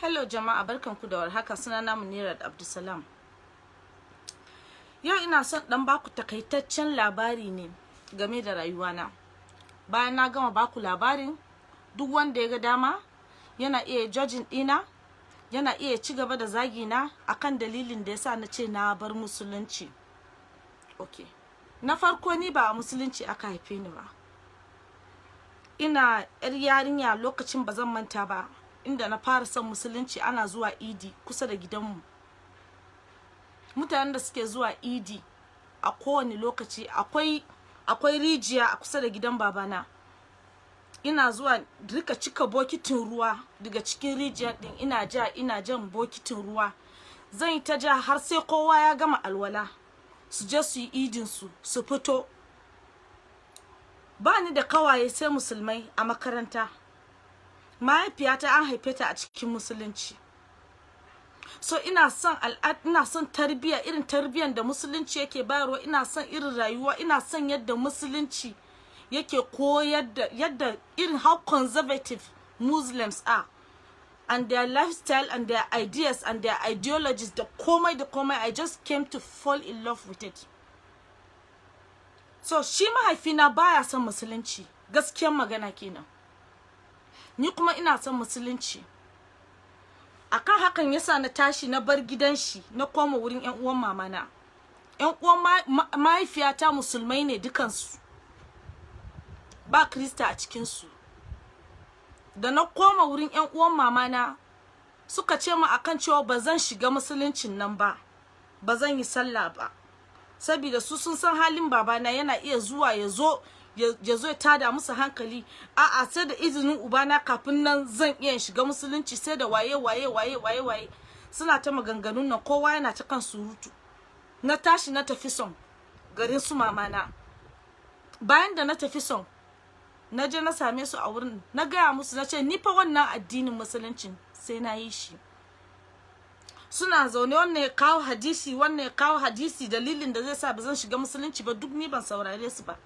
Hello jama'a, barkanku da warhaka. Sunana Munirat Abdulsalam. Yau ina son dan baku takaitaccen labari ne game da rayuwana. Bayan na gama baku labarin, duk wanda ya ga dama yana iya judging dina, yana iya ci gaba da zagi na akan dalilin da yasa na ce na bar musulunci. Okay. Na farko, ni ba a musulunci aka haife ni ba. Ina yar yarinya lokacin, ba zan manta ba, inda na fara son musulunci, ana zuwa idi kusa da gidanmu. Mutanen da suke zuwa idi a kowane lokaci, akwai rijiya a kusa da gidan babana. Ina zuwa rika cika bokitin ruwa daga cikin rijiyar din, ina ja, ina jan bokitin ruwa. Zan yi ta ja har sai kowa ya gama alwala, su je su yi idin su, su fito. Ba ni da kawaye sai musulmai a makaranta. Mahaifiyata an haife ta a cikin musulunci, so ina son al'ad, ina son tarbiyya, irin tarbiyyar da musulunci yake bayarwa. Ina son irin rayuwa, ina son yadda musulunci yake koyar da yadda irin how conservative Muslims are and their lifestyle and their ideas and their ideologies, da komai da komai. I just came to fall in love with it. So shi mahaifina baya son musulunci, gaskiyar magana kenan. Ni kuma ina son musulunci. Akan hakan yasa na tashi na bar gidan shi, na koma wurin ƴan uwan mamana. Ƴan uwan mahaifiyata musulmai ne dukansu, ba krista a cikinsu. Da na koma wurin ƴan uwan mamana, suka ce mu akan cewa ba zan shiga musuluncin nan ba, ba zan yi sallah ba, saboda su sun san halin babana, yana iya zuwa ya zo ya tada musu hankali. A'a, sai da izinin ubana kafin nan zan iya shiga musulunci, sai da waye waye waye waye waye. Suna ta maganganun nan, kowa yana ta kan surutu. Na tashi na tafi son garin su mamana. Bayan da na tafi son, na je na same su a wurin, na gaya musu, na ce ni fa wannan addinin musuluncin sai na yi shi. Suna zaune, wannan ya kawo hadisi, wannan ya kawo hadisi, dalilin da zai sa ba zan shiga musulunci ba. Duk ni ban saurare su ba.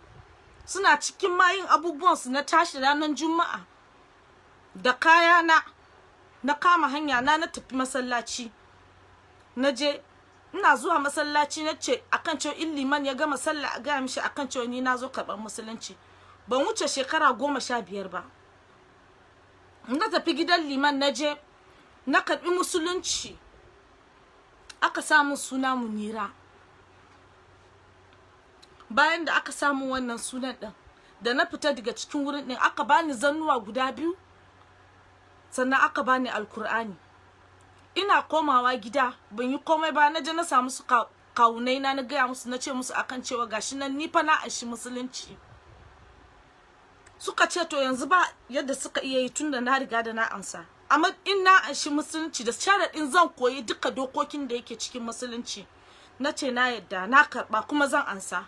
Suna cikin mayin abubuwan su, na tashi ranar Juma'a da kaya na, na kama hanya na, na tafi masallaci. Na je, ina zuwa masallaci na ce akan cewa in liman ya gama sallah a gaya mishi akan cewa ni na zo karɓar musulunci. Ban wuce shekara 15 ba. Na tafi gidan liman, na je na karɓi musulunci, aka samu suna Munira. Bayan da aka samu wannan sunan din, da na fita daga cikin wurin din, aka bani zannuwa guda biyu, sannan aka bani Alkur'ani. Ina komawa gida, ban yi komai ba, na je na samu su kawunai na, na gaya musu, na ce musu akan cewa gashi nan ni fa na anshi musulunci. Suka ce to yanzu ba yadda suka iya yi tunda na riga da na ansa, amma in na anshi musulunci, da sharaɗin zan koyi duka dokokin da yake cikin musulunci. Na ce na yadda, na karɓa, kuma zan ansa,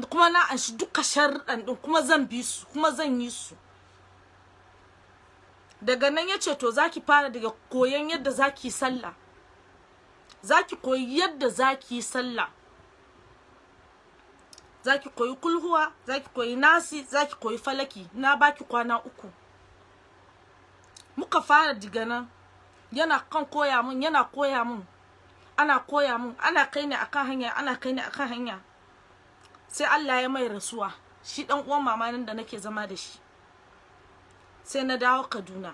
kuma na anshi duka sharuɗan ɗin, kuma zan bi su, kuma zan yi su. Daga nan ya ce to zaki fara daga koyon yadda zaki sallah, zaki koyi yadda zaki yi sallah, zaki koyi kulhuwa, zaki koyi Nasi, zaki koyi Falaki. Na baki kwana 3. Muka fara daga nan. Yana kan koya mun, yana koya mun, ana koya mun, ana kai ni akan hanya, ana kai ni akan hanya. Sai Allah ya mai rasuwa, shi dan uwan mama nan da nake zama da shi. Sai na dawo Kaduna.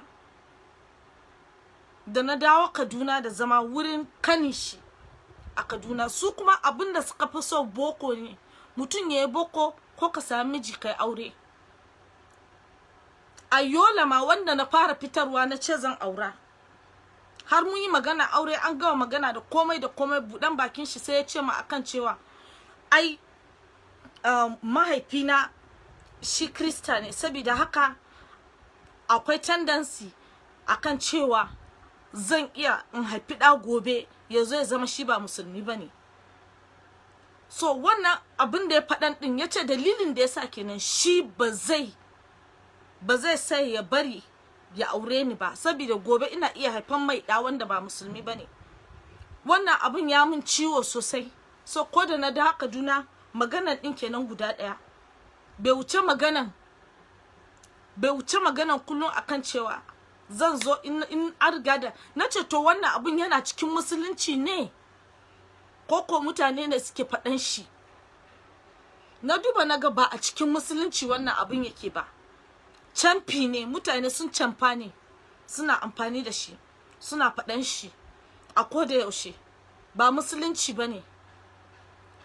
Da na dawo Kaduna da zama wurin kanin shi a Kaduna, su kuma abinda suka fi so boko ne, mutum ya yi boko ko ka sami miji kai aure. A Yola ma, wanda na fara fitarwa na ce zan aura, har mun yi magana aure, an gama magana da komai da komai, buɗan bakin shi sai ya ce ma akan cewa ai mahaifina shi krista ne, saboda haka akwai tendency akan cewa zan iya in haifi ɗa gobe ya zo ya zama shi ba musulmi ba ne. So wannan abin da ya faɗan ɗin, ya ce dalilin da ya sa kenan shi ba zai sai ya bari ya aure ni ba, saboda gobe ina iya haifan mai ɗa wanda ba musulmi ba ne. Wannan abin ya min ciwo sosai. So ko da na da Kaduna, maganan ɗin kenan guda ɗaya, bai wuce maganan kullum akan cewa Zan zo in an riga da na ce, to, wannan abun yana cikin Musulunci ne ko mutane ne suke faɗan shi? Na duba na ga ba a cikin Musulunci wannan abun yake ba. Camfi ne, mutane sun camfa ne, suna amfani da shi, suna faɗan shi a koda yaushe. Ba Musulunci ba ne.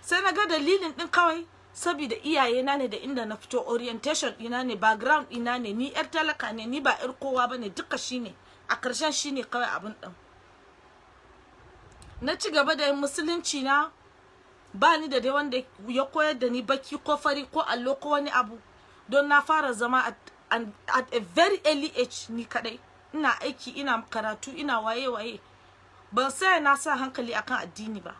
Sai na ga dalilin ɗin kawai saboda iyayena ne da inda na fito, orientation ɗina ne, background ɗina ne, ni yar talaka ne, ni ba yar kowa ba ne. Duka shine a ƙarshen, shine kawai abin ɗin. Na ci gaba da yin Musulunci na. Ba ni da dai wanda ya koyar da ni baki ko fari ko allo ko wani abu, don na fara zama at a very early age ni kadai, ina aiki, ina karatu, ina waye waye. Ban sai na sa hankali akan addini ba.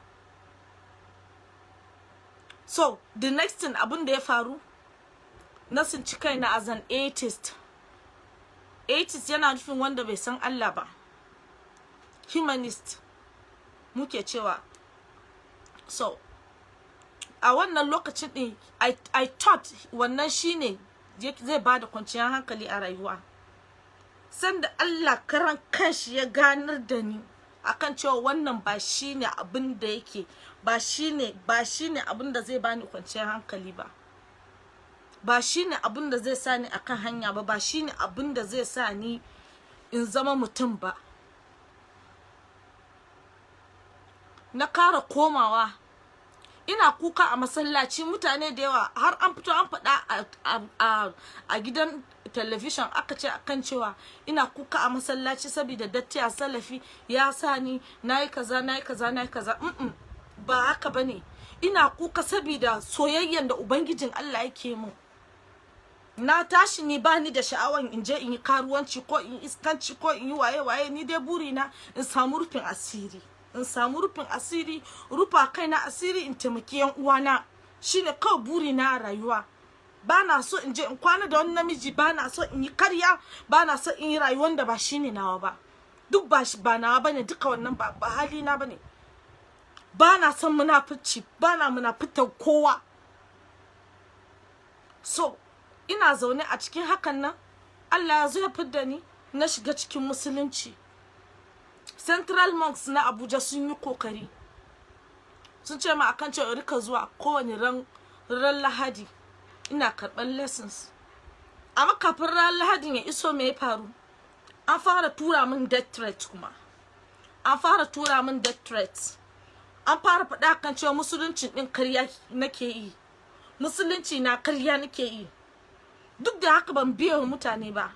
So the next thing, abin da ya faru, na tsinci kaina as an atheist. Atheist yana nufin wanda bai san Allah ba, humanist muke cewa. So a wannan lokacin din, I thought wannan shine zai bada kwanciyar hankali a rayuwa. Sanda Allah karan kanshi ya ganar da ni akan cewa wannan ba shine abin da yake, ba shine abin da zai bani kwanciyar hankali ba, ba shine abin da zai sa ni akan hanya ba, ba shine abin da zai sa ni in zama mutum ba. Na kara komawa ina kuka a masallaci. Mutane da yawa, har an fito an faɗa a gidan television, aka ce akan cewa ina kuka a masallaci saboda Datti a Salafi ya sa ni nayi kaza, nayi kaza, nayi kaza. Ba haka bane. Ina kuka saboda soyayyen da Ubangijin Allah yake mun. Na tashi ni bani da sha'awan in je in yi karuwanci ko in iskanci ko in yi waye waye. Ni dai burina in samu rufin asiri, in samu rufin asiri, rufa kaina asiri, in taimaki yan uwana. Shine kawai burina a rayuwa. Ba na so in je in kwana da wani namiji, ba na so in yi karya, ba na so in yi rayuwar da ba shine nawa ba. Duk ba shi ba nawa bane duka wannan, ba halina bane. Ba na son munafici, ba na munafitar kowa. So ina zaune a cikin hakan nan, Allah ya zo ya fidda ni, na shiga cikin Musulunci. Central Mosque na Abuja sun yi kokari, sun ce ma akan cewa rika zuwa kowane ran Lahadi, ina karɓar lessons. Amma kafin ran Lahadin ya iso, me ya faru? An fara tura min death threat. Kuma an fara tura min death threat. An fara faɗa kan cewa Musulunci ɗin karya nake yi, Musulunci na karya nake yi. Duk da haka ban biya wa mutane ba.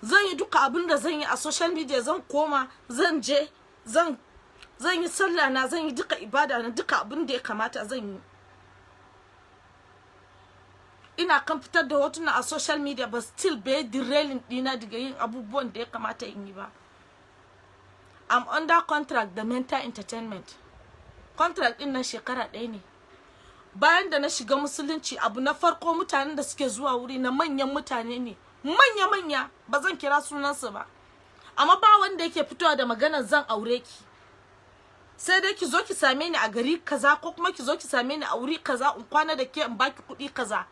Zan yi duka abin da zan yi a social media, zan koma, zan je zan yi sallah na, zan yi duka ibada na, duka abin da ya kamata zan yi. Ina kan fitar da hotuna a social media, but still bai derailing dina daga yin abubuwan da ya kamata in yi ba. I'm under contract da Mental Entertainment. Contract din nan shekara 1 ne. Bayan da na shiga Musulunci, abu na farko, mutanen da suke zuwa wuri na manyan mutane ne, manya-manya, ba zan kira sunansu ba. Amma ba wanda yake fitowa da maganar "Zan aure ki". Sai dai "Ki zo ki same ni a gari kaza", ko kuma "Ki zo ki same ni a wuri kaza, in kwana da ke, in baki kuɗi kaza".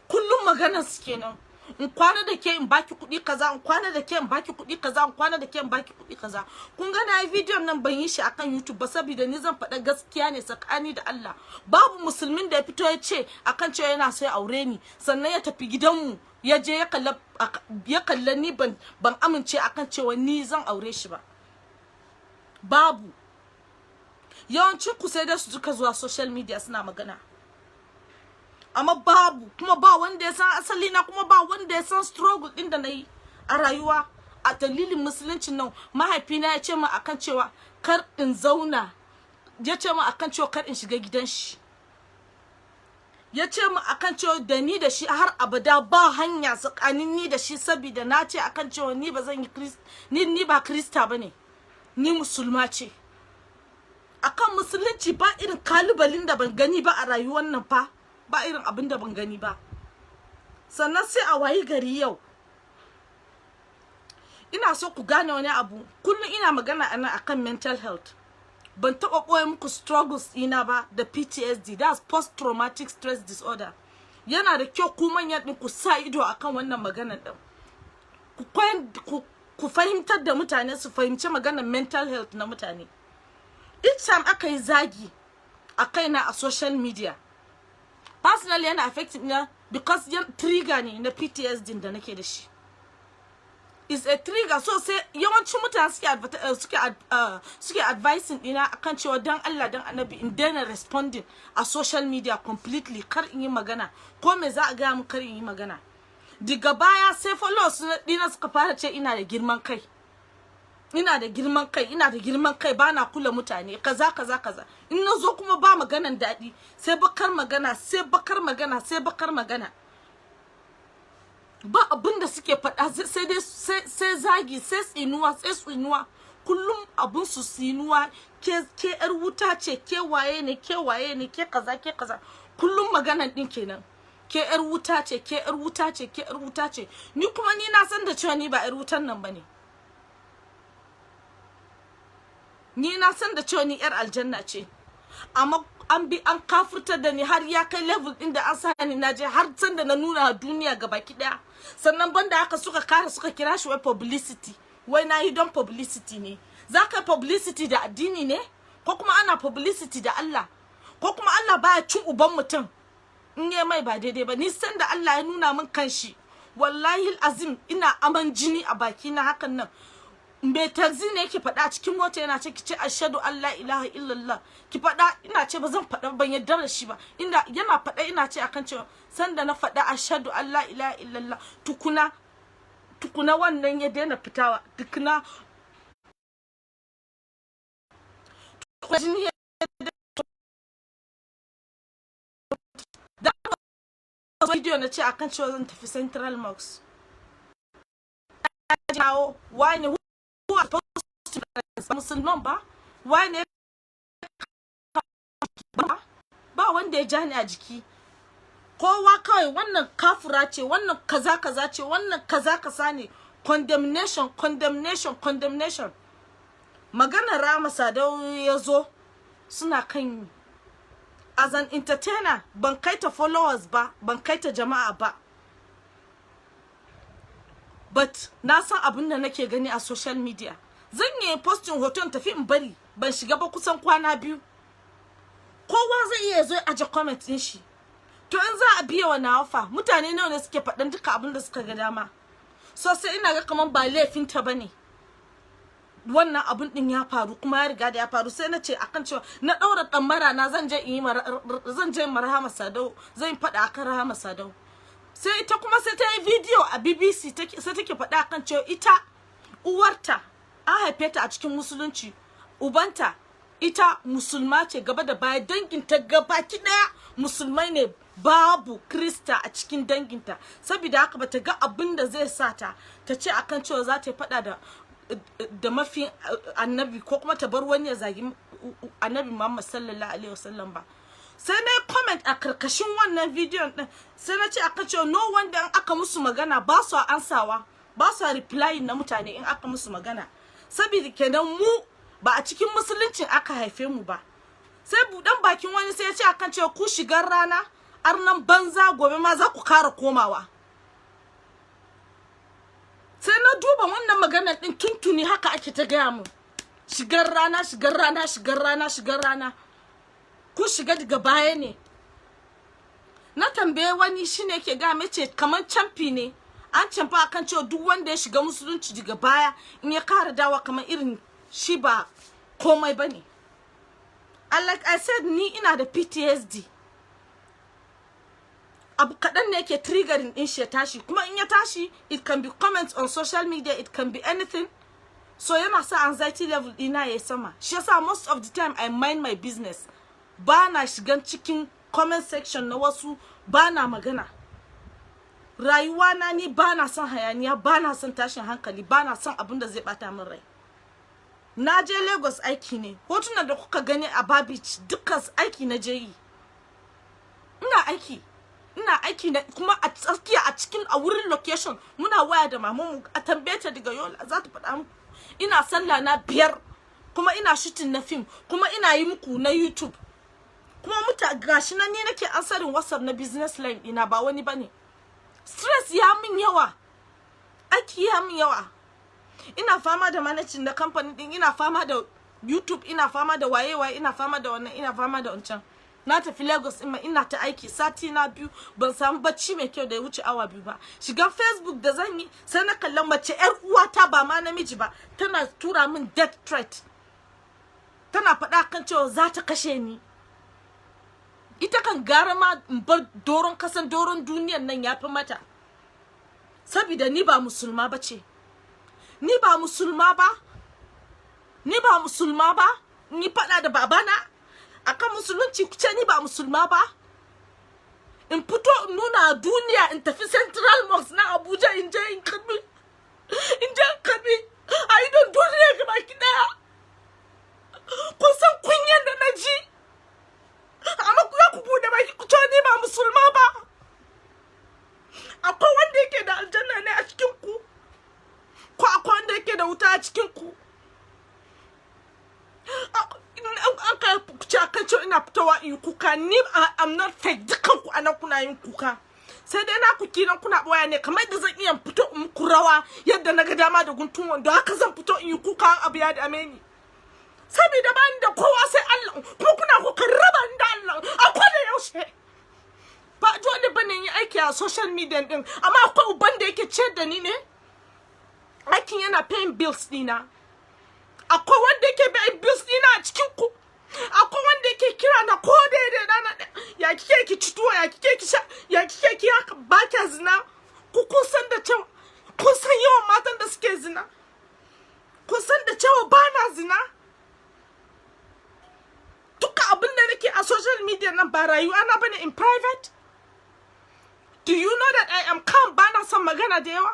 Kullum maganar su kenan: "In kwana da ke, in baki kuɗi kaza, in kwana da ke, in baki kuɗi kaza, in kwana da ke, in baki kuɗi kaza". Kun ga na yi bidiyon nan, ban yi shi akan YouTube ba, saboda ni zan faɗa gaskiya ne tsakani da Allah. Babu Musulmin da ya fito ya ce akan cewa yana so ya aure ni, sannan ya tafi gidanmu, ya je ya kalla ni ban amince akan cewa ni zan aure shi ba. Babu. Yawancin ku sai dai su duka zuwa social media suna magana, amma babu. Kuma ba wanda ya san asali na, kuma ba wanda ya san struggle din da na yi a rayuwa a dalilin Musuluncin nan. Mahaifina ya ce min akan cewa kar in zauna, ya ce min akan cewa kar in shiga gidan shi, ya ce min akan cewa da ni da shi har abada ba hanya tsakanin ni da shi, saboda na ce akan cewa ni ba zan yi ni ba Krista bane, ni Musulma ce. Akan Musulunci ba irin kalubalin da ban gani ba a rayuwar nan fa, ba irin abin da ban gani ba. Sannan sai a wayi gari yau, ina so ku gane wani abu. Kullum ina magana ana akan mental health. Ban taɓa ɓoye muku struggles ɗina ba da PTSD, that's post traumatic stress disorder. Yana da kyau ku manyan ɗin ku sa ido akan wannan maganar ɗin. Ku fahimtar da mutane, su fahimci maganar mental health na mutane. Each time aka yi zagi a kaina a social media, personally yana affecting na, because yan trigger ne na PTSD da nake da shi, is a trigger. So sai yawancin mutane suke advising dina akan cewa dan Allah dan Annabi in daina responding a social media completely, kar in yi magana, ko me za a gaya mun, kar in yi magana. Daga baya sai followers dina suka fara ce ina da girman kai, ina da girman kai, ina da girman kai, bana kula mutane, kaza kaza kaza. In na zo kuma ba maganan daɗi, sai bakar magana, sai bakar magana, sai bakar magana. Ba abin da suke faɗa sai dai sai zagi, sai tsinuwa, sai tsinuwa. Kullum abun su tsinuwa: ke yar wuta ce, ke waye ne, ke waye ne, ke kaza, ke kaza. Kullum maganan din kenan: ke yar wuta ce, ke yar wuta ce, ke yar wuta ce. Ni kuma ni na san da cewa ni ba yar wutan nan bane. Ni na san da cewa ni yar aljanna ce, amma an bi an kafurtar da ni har ya kai level din da an sa ni na je har san da na nuna duniya gabaki daya. Sannan banda haka suka kara suka kira shi wai publicity, wai na yi don publicity ne. Za ka publicity da addini ne, ko kuma ana publicity da Allah, ko kuma Allah baya cin uban mutum in yi mai ba daidai ba? Ni san da Allah ya nuna min kanshi, wallahi azim, ina aman jini a baki na hakan nan. Mai taxi ne yake faɗa a cikin mota, yana ce, "Ki ce ashhadu an la ilaha illallah, ki faɗa." Ina ce ba zan faɗa, ban yarda da shi ba. Ina yana faɗa, ina ce akan cewa sanda na faɗa ashhadu an la ilaha illallah, tukuna tukuna wannan ya daina fitawa, tukuna jini ya da video. Na ce akan cewa zan tafi Central Mosque. Wani who are supposed to musulman ba wani ba wanda ya ja ni a jiki. Kowa kawai wannan kafura ce, wannan kaza kaza ce, wannan kaza kaza ne. Condemnation, condemnation, condemnation. Maganar Rahama Sadau ya zo suna kan, as an entertainer, ban kai ta followers ba, ban kai ta jama'a ba, but na san abin da nake gani a social media. Zan yi posting hoton tafi in bari, ban shiga ba kusan kwana 2. Kowa zai iya zo aje comment din shi. To in za a biya wa nawafa, mutane nawa ne suke faɗan duka abin da suka ga dama? So sai ina ga kaman ba laifinta bane wannan abun din ya faru, kuma ya riga da ya faru. Sai na ce akan cewa na ɗaura ɗamara na zan je in yi zan je Rahama Sadau, zan faɗa akan Rahama Sadau. Sai ita kuma sai ta yi video a BBC, sai take faɗa akan cewa ita uwarta an haife ta a cikin musulunci, ubanta, ita musulma ce gaba da baya, danginta gabaki ɗaya musulmai ne, babu krista a cikin danginta. Saboda haka bata ga abin da zai sa ta ta ce akan cewa za ta faɗa da mafi annabi, ko kuma ta bar wani ya zagi Annabi Muhammad sallallahu alaihi wasallam ba. Sai na yi comment a karkashin wannan bidiyon din, sai na ce aka cewa no wanda in aka musu magana ba su ansawa, ba su replying na mutane in aka musu magana, saboda kenan mu ba a cikin musuluncin aka haife mu ba. Sai budan bakin wani sai ya ce akan cewa ku shigar rana, arnan banza, gobe ma za ku kara komawa. Sai na duba wannan maganar din, tuntuni haka ake ta gaya mu: shigar rana, shigar rana, shigar rana, shigar rana, ku shiga daga baya ne. Na tambaye wani, shine yake ga mace kamar camfi ne, an camfa akan cewa duk wanda ya shiga musulunci daga baya, in ya kara dawa, kamar irin shi ba komai bane. And like I said, ni ina da PTSD. Abu kaɗan ne yake triggering din shi ya tashi, kuma in ya tashi, it can be comments on social media, it can be anything. So yana sa anxiety level ɗina ya sama. Shi yasa most of the time I mind my business, ba na shigan cikin comment section na wasu, ba na magana. Rayuwa na, ni ba na son hayaniya, ba na son tashin hankali, ba na son abin da zai bata min rai. Na je Lagos aiki ne. Hotunan da kuka gani a Babich, dukkan aiki na je yi. Ina aiki, ina aiki na kuma a tsakiya, a cikin a wurin location muna waya da mamanmu. A tambaye ta daga Yola, za ta faɗa muku. Ina sallah na 5, kuma ina shooting na film, kuma ina yi muku na YouTube, kuma muta gashi nan ni nake answering WhatsApp na business line ɗina, ba wani bane. Stress ya min yawa. Aiki ya min yawa. Ina fama da managing na kamfanin din, ina fama da YouTube, ina fama da waye waye, ina fama da wannan, ina fama da wancan. Na tafi Lagos in ma ina ta aiki. Sati na 2 ban samu bacci mai kyau da ya wuce awa 2 ba. Shigan Facebook da zan yi, sai na kalla mace yar uwata, ba ma namiji ba, tana tura min death threat, tana faɗa kan cewa za ta kashe ni. Ita kan gara ma in bar doron kasan, doron duniyan nan ya fi mata, saboda ni ba Musulma ba ce. Ni ba Musulma ba, ni ba Musulma ba. Ni faɗa da babana akan Musulunci, ku ce ni ba Musulma ba. In fito in nuna duniya, in tafi Central Mosque na Abuja, in je in karbi a idon duniya gaba ki daya. Kun san kunyan da na ji, amma ku za ku bude baki ku ce ni ba Musulma ba. Akwai wanda yake da aljanna ne a cikin ku, ko akwai wanda yake da wuta a cikin ku? An ka ce akan cewa ina fitowa in yi kuka, ni I'm not fake. Dukkan ku anan kuna yin kuka, sai dai na ku kiran kuna boya ne. Kamar yadda zan iya fito in muku rawa yadda na ga dama da guntun wando, haka zan fito in yi kuka abu ya dame ni, saboda ba ni da kowa sai Allah, kuma kuna kokarin raba ni da Allah a koda yaushe. Ba dole bane yi aiki a social media din, amma akwai uban da yake ciyar da ni ne? Aikin yana paying bills dina? Akwai wanda yake paying bills dina a cikin ku? Akwai wanda yake kira na ko daidai rana, "Ya kike ki ci tuwo? Ya kike ki sha? Ya kike ki haka? Ba kya zina?" Ku kun san da cewa, kun san yawan matan da suke zina? Kun san da cewa ba na zina? Duka abin da nake a social media nan ba rayuwa na bane in private. Do you know that I am calm? Ba na son magana da yawa.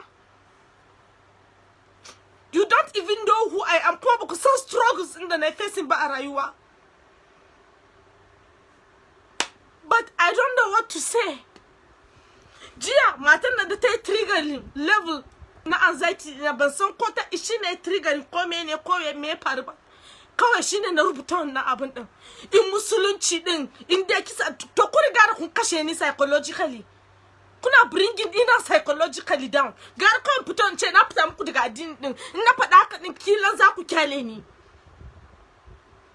You don't even know who I am, kuma ba ku san struggles ɗin da na facing ba a rayuwa. But I don't know what to say. Jiya matan nan da ta yi triggering level na anxiety na, ban san ko ta shi ne triggering ko me ne ko me ya faru ba. Kawai shine na rubuta wannan abin din. In Musulunci din, in dai kisa, to ku riga da kun kashe ni psychologically. Kuna bringing ina psychologically down. Gara kawai fito in ce na fita muku daga addini din. In na faɗa haka din, kilan za ku kyale ni.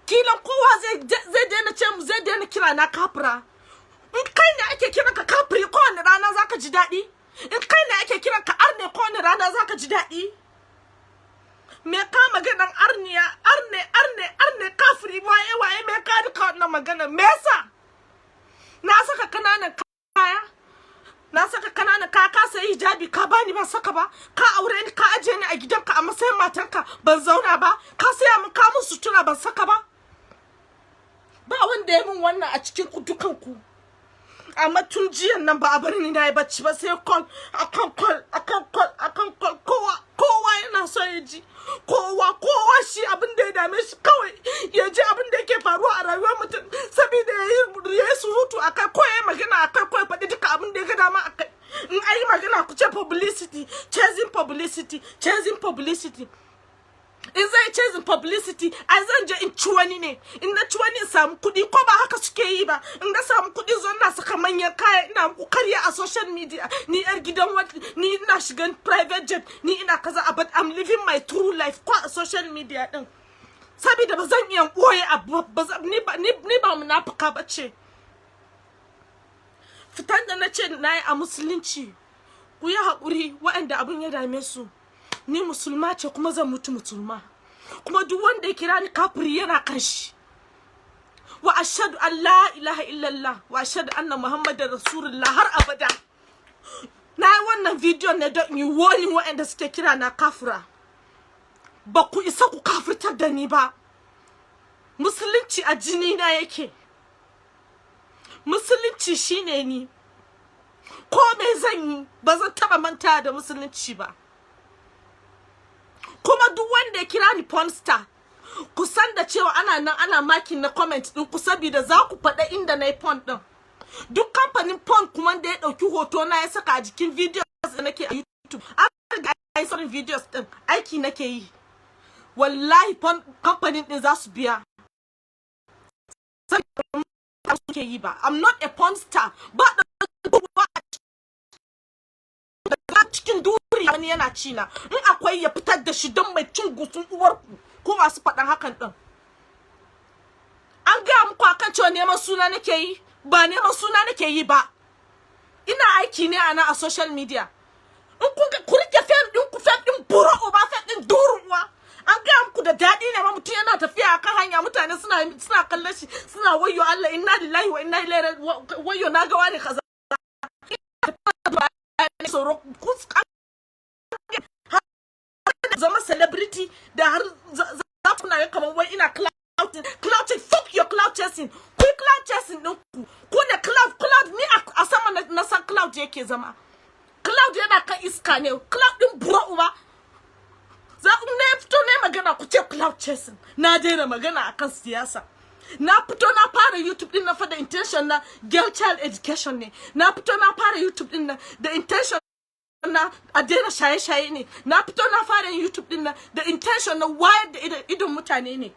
Kilan kowa zai daina ce mu, zai daina kira na kafira. In kai ne ake kiran ka kafiri kowane rana, zaka ji daɗi? In kai ne ake kiran ka arne kowane rana, zaka ji daɗi? Me ka maganan arniya, arne, arne, arne, kafiri, waye waye? Me ka duka wannan magana? Me yasa na saka kananan kaya? Na saka kananan kaya, ka sayi hijabi ka bani, ban saka ba. Ka aure ni, ka aje ni a gidanka a matsayin matanka, ban zauna ba. Ka saya min, ka mun sutura, ban saka ba. Ba wanda ya min wannan a cikin ku dukan ku. Amma tun jiyan nan ba a bar ni na yi bacci ba, sai call akan call akan call akan call. Kowa kowa yana so ya ji. Kowa kowa shi abin da ya dame shi kawai ya ji abin da yake faruwa a rayuwar mutum, saboda ya yi surutu akai, ko ya yi magana akai, ko ya faɗi duka abin da ya ga dama akai. In ayi magana, ku ce publicity, chasing publicity, chasing publicity. In zai chasing publicity, ai zan je in ci wani ne. In na ci wani in samu kuɗi, ko ba haka suke yi ba? In na samu kuɗi, zo ina saka manyan kaya, ina muku karya a social media, ni yar gidan wani, ni ina shigan private jet, ni ina kaza. But I'm living my true life ko a social media din, saboda ba zan iya ɓoye abu ba. Ni ba munafuka ba ce. Fitan da na ce na yi a Musulunci, ku yi haƙuri waɗanda abin ya dame su. Ni Musulma ce, kuma zan mutu Musulma, kuma duk wanda ya kira ni kafiri yana kan shi. Wa ashhadu an la ilaha illallah wa ashhadu anna Muhammadar Rasulullah har abada. Na yi wannan bidiyon ne don yi warning waɗanda suke kira na kafira. Ba ku isa ku kafirtar da ni ba. Musulunci a jini na yake. Musulunci shine ni. Ko me zan yi, ba zan taba manta da Musulunci ba. Kuma duk wanda ya kira ni pornstar, ku san da cewa ana nan ana marking na comment din ku, saboda za ku faɗa inda na yi porn din. Duk kamfanin porn kuma da ya ɗauki hoto na ya saka a jikin videos da nake a YouTube, an riga yi sauran videos din, aiki nake yi. Wallahi porn kamfanin din za su biya, suke yi ba. I'm not a porn star. Ba da Cikin duri wani yana ci na. In akwai, ya fitar da shi don mai cin gusun uwarku ko masu faɗan hakan din. An gaya muku akan cewa neman suna nake yi? Ba neman suna nake yi ba, ina aiki ne ana a social media. In kun ku rike fame din ku, fame din bura uba, fame din durun uwa. An gaya muku da daɗi ne ma mutum yana tafiya akan hanya, mutane suna kallon shi, suna "Wayyo Allah, inna lillahi wa inna ilaihi, wayyo, na ga wani kaza"? Tsoro ku zama celebrity da har za ku na kamar wai ina clout clout. Fuck your clout chasing. Ku yi clout chasing din ku, ku ne clout clout. Ni a sama na san cloud yake zama. Cloud yana kan iska ne. Cloud din bura uba. Za ne fito ne magana, ku ce clout chasing. Na daina magana akan siyasa. Na fito na fara YouTube din na fa da intention na girl child education ne. Na fito na fara YouTube din na da intention na a daina shaye-shaye ne. Na fito na fara YouTube din na da intention na wayar da idon mutane ne.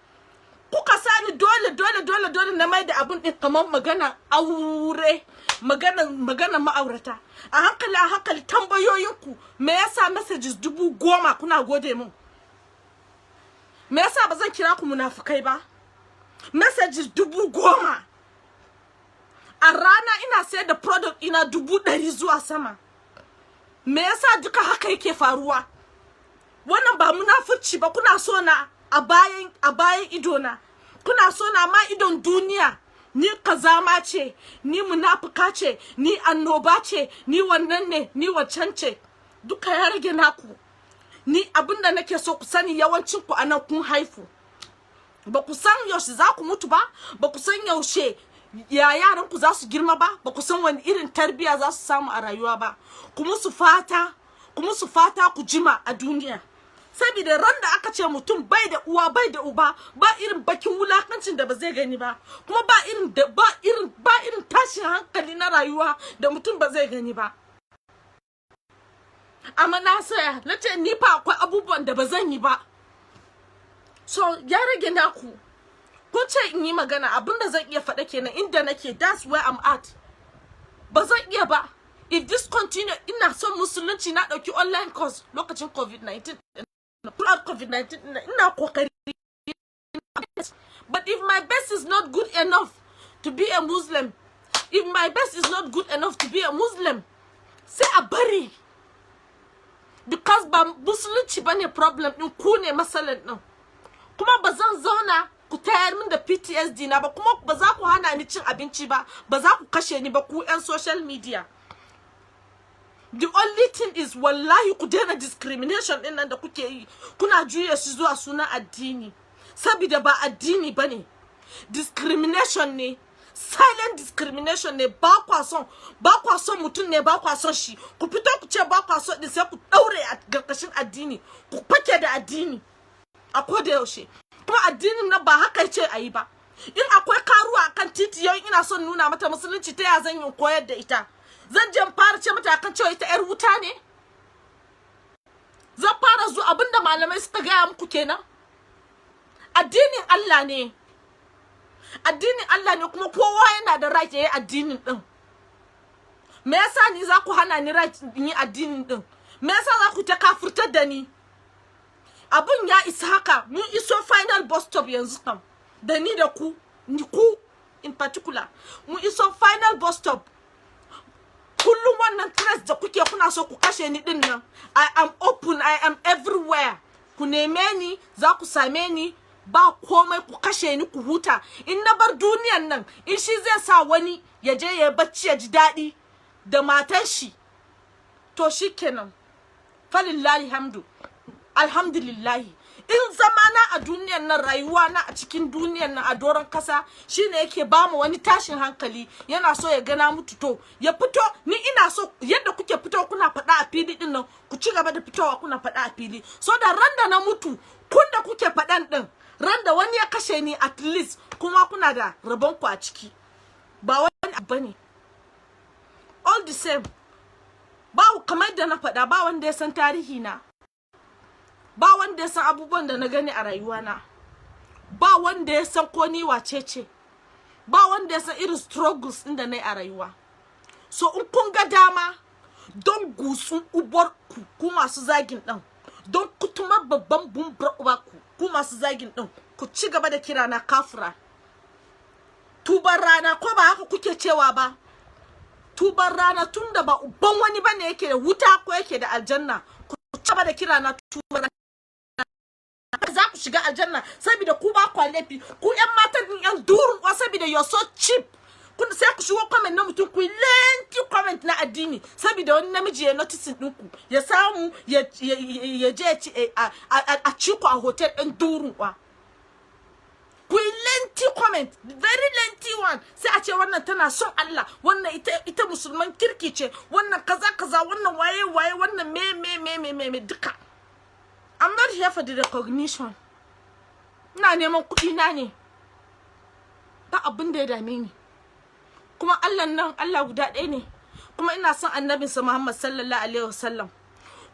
Kuka sani dole dole dole dole na mai da abun din kamar magana aure, magana ma'aurata. A hankali a hankali, tambayoyinku me yasa messages 10,000 kuna gode mun? Me yasa ba zan kira ku munafukai ba? Messages 10,000 a rana, ina sayar da product ina 100,000 zuwa sama. Me yasa duka haka yake faruwa? Wannan ba munafurci ba? Kuna so na a bayan ido na, kuna so na ma idon duniya ni kazama ce, ni munafuka ce, ni annoba ce, ni wannan ne, ni wancan ce. Duka ya rage naku. Ni abinda nake so ku sani, yawancin ku anan kun haifu, ba ku san yaushe za ku mutu ba, ba ku san yaushe ya yaran ku za su girma ba, ba ku san wani irin tarbiya za su samu a rayuwa ba. Ku musu fata, ku musu fata ku jima a duniya, saboda ran da aka ce mutum bai da uwa, bai da uba, ba irin bakin wulakancin da ba zai gani ba, kuma ba irin da ba irin tashin hankali na rayuwa da mutum ba zai gani ba. Amma na saya, na ce ni fa akwai abubuwan da ba zan yi ba. So ya rage naku. Kun ce in yi magana, abinda zan iya faɗa kenan. Inda nake, that's where I'm at. Ba zan iya ba. If this continue, ina son musulunci, na ɗauki online course lokacin COVID-19, throughout COVID-19 ina kokari, but if my best is not good enough to be a Muslim, if my best is not good enough to be a Muslim, sai a bari, because ba musulunci bane problem din ku, ne matsalan din. Kuma ba zan zauna ku tayar min da PTSD na ba, kuma ba za ku hana ni cin abinci ba, ba za ku kashe ni ba, ku yan social media. The only thing is, wallahi, ku daina discrimination din nan da kuke yi, kuna juya shi zuwa sunan addini, saboda ba addini bane, discrimination ne, silent discrimination ne. Ba kwa son mutum ne, ba kwa son shi, ku fito ku ce ba kwa son din, sai ku daure a karkashin addini, ku fake da addini a koda yaushe. Kuma addinin nan ba haka ce a yi ba. In akwai karuwa akan titi yau, ina son nuna mata musulunci, ta ya zan yi koyar da ita? Zan je fara ce mata akan cewa ita yar wuta ne? Zan fara zuwa abinda malamai suka gaya muku kenan. Addinin Allah ne, addinin Allah ne, kuma kowa yana da right yayi addinin din. Me yasa ni za ku hana ni right in yi addinin din? Me yasa za ku ta kafurtar da ni? Abun ya isa haka. Mun iso final bus stop yanzu kam, da ni da ku, ni ku in particular, mun iso final bus stop. Kullum wannan threats da kuke, kuna so ku kashe ni din nan, I am open, I am everywhere. Ku neme ni, za ku same ni. Ba komai, ku kashe ni ku huta. In na bar duniyan nan, in shi zai sa wani ya je ya bacci ya ji daɗi da matan shi, to shikenan, falillahi hamdu, alhamdulillahi. In zamana a duniyan nan, rayuwa na a cikin duniyan nan, a doron kasa, shine yake ba mu wani tashin hankali, yana so ya gana mutu, to ya fito. Ni ina so yadda kuke fito kuna faɗa a fili din nan, ku ci gaba da fitowa kuna faɗa a fili, so da ran da na mutu, kun da kuke faɗan din, ran da wani ya kashe ni, at least kuma kuna da rabon ku a ciki. Ba wani abu bane. All the same, ba kamar da na faɗa, ba wanda ya san tarihi na, ba wanda ya san abubuwan da na gani a rayuwana, ba wanda ya san ko ni wace ce, ba wanda ya san irin struggles ɗin da na yi a rayuwa. So in kun ga dama Don gutsun ubar ku, ku masu zagin ɗin, don kutuma babban bumbar uba ku, ku masu zagin ɗin, ku ci gaba da kira na kafura. Tuban rana, ko ba haka kuke cewa ba? Tuban rana, tunda ba uban wani bane yake da wuta ko yake da aljanna, ku ci gaba da kira na tuban rana. Za ku shiga aljanna saboda ku ba kwa laifi. Ku yan matan din, yan durun kwa, saboda you're so cheap. Kun sai ku shigo comment na mutum, ku yi lengthy comment na addini saboda wani namiji ya noticing ɗinku, ya samu ya je a ci ku a hotel ɗin. Durun kwa, ku yi lengthy comment, very lengthy one, sai a ce wannan tana son Allah, wannan ita musulman kirki ce, wannan kaza kaza, wannan waye waye, wannan me me me me me me duka. I'm not here for the recognition. Ina neman kuɗi na ne, ba abin da ya dame ni. Kuma Allah nan, Allah guda ɗaya ne, kuma ina son annabinsa Muhammad sallallahu alaihi wasallam.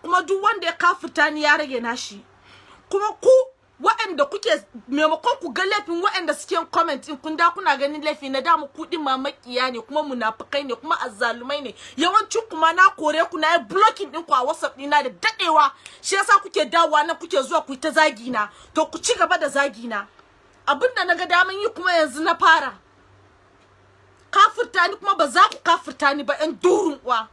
Kuma duk wanda ya kafirta ni, ya rage nashi. Kuma ku waɗanda kuke, maimakon ku ga laifin waɗanda suke comment in kun da kuna ganin laifi na damu, ku din ma makiya ne, kuma munafukai ne, kuma azzalumai ne yawancin. Kuma na kore ku, na yi blocking ɗinku a WhatsApp ɗina da daɗewa. Shi yasa kuke dawowa nan, kuke zuwa ku yi ta zagi na. To ku ci gaba da zagi na. Abinda na ga daman yi kuma yanzu na fara kafirta ni, kuma ba za ku kafirta ni ba, ƴan durun uwa,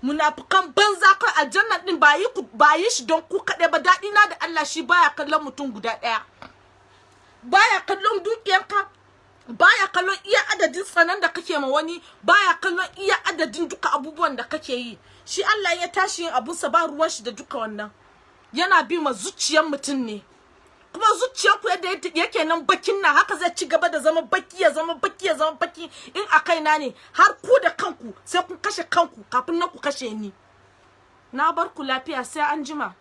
munafukan banza. Kai, aljanna din ba yi ba yi shi don ku kaɗai ba. Daɗi na da Allah, shi baya kallon mutum guda ɗaya, baya kallon dukiyarka, baya kallon iya adadin tsanan da kake ma wani, baya kallon iya adadin duka abubuwan da kake yi. Shi Allah ya tashi yin abunsa, ba ruwan shi da duka wannan. Yana bi ma zuciyar mutum ne. Kuma zuciyar ku yadda yake nan bakin nan, haka zai ci gaba da zama baki, ya zama baki, ya zama baki. In a kaina ne, har ku da kanku sai kun kashe kanku kafin nan ku kashe ni. Na bar ku lafiya, sai an jima.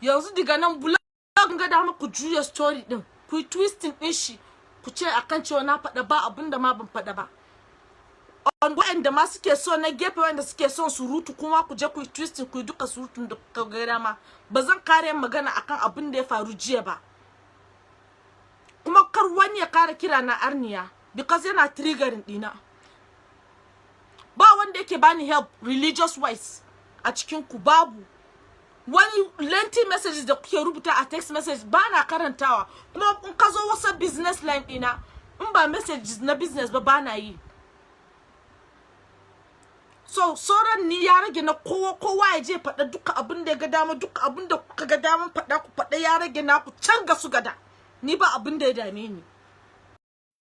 Yanzu daga nan blog ga dama ku juya story din, ku yi twisting din shi, ku ce akan cewa na faɗa ba abin da ma ban faɗa ba. On waɗanda ma suke so na gefe, wanda suke son surutu, kuma ku je ku yi twisting, ku yi duka surutun da kuka ga dama. Ba zan kare magana akan abin da ya faru jiya ba. Kuma kar wani ya kara kira na arniya, because yana triggering dina. Ba wanda yake bani help religious wise a cikin ku, babu. Wani lengthy messages da kuke rubuta a text message, ba na karantawa. Kuma in ka zo wasu business line dina, in ba messages na business ba, ba na yi. So sauran ni ya rage na kowa. Kowa ya je faɗa duka abin da ya ga dama, duka abin da kuka ga daman faɗa ku faɗa, ya rage naku can ga su gada. Ni ba abin da ya dame ni.